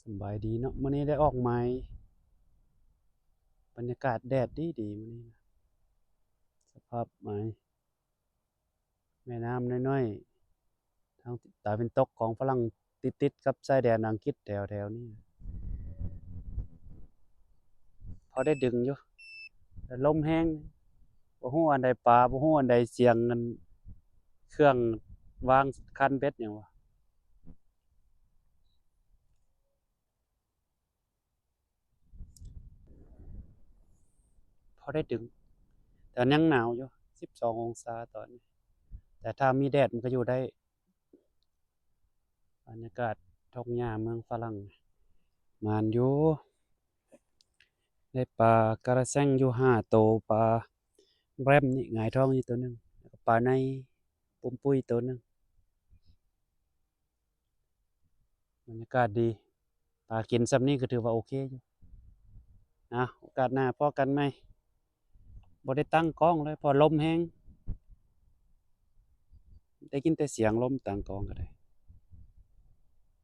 ສະບາຍດີເນາະ ມື້ນີ້ໄດ້ອອກໝາຍ ບັນຍາກາດແດດດີໆ ມື້ນີ້ນະ ສະພາບໝາຍ ແມ່ນ້ຳນ້ອຍໆ ທາງຕາເວັນຕົກຂອງຝຣັ່ງ ຕິດໆກັບຊາຍແດນອັງກິດແຖວໆນີ້ ພໍໄດ້ດຶງຢູ່ ແຕ່ລົມແຮງ ບໍ່ຮູ້ອັນໃດປາ ບໍ່ຮູ້ອັນໃດສຽງອັນເຄື່ອງວາງຄັນເບັດຫຍັງວະ. ພໍໄດ້ດຶງ ແຕ່ຍັງໜາວຢູ່ ສິບສອງອົງສາຕອນນີ້ ແຕ່ຖ້າມີແດດມັນກໍຢູ່ໄດ້. ບັນຍາກາດທົ່ງຫຍ້າເມືອງຝຣັ່ງ ໝານຢູ່ ໄດ້ປາກະລະແຊງຢູ່ຫ້າໂຕ ປາແຣມນີ້ຫງາຍທ້ອງຢູ່ໂຕໜຶ່ງ ແລ້ວກໍປາໄນປຸ້ມປຸ້ຍໂຕໜຶ່ງ. ບັນຍາກາດດີ ປາກິນຊ່ຳນີ້ກໍຖືວ່າໂອເຄຢູ່ນະ. ໂອກາດໜ້າພໍ້ກັນໃໝ່. ບໍ່ໄດ້ຕັ້ງກ້ອງເລີຍ ເພາະລົມແຮງ ໄດ້ຍິນແຕ່ສຽງລົມ ຕັ້ງກ້ອງກໍໄດ້.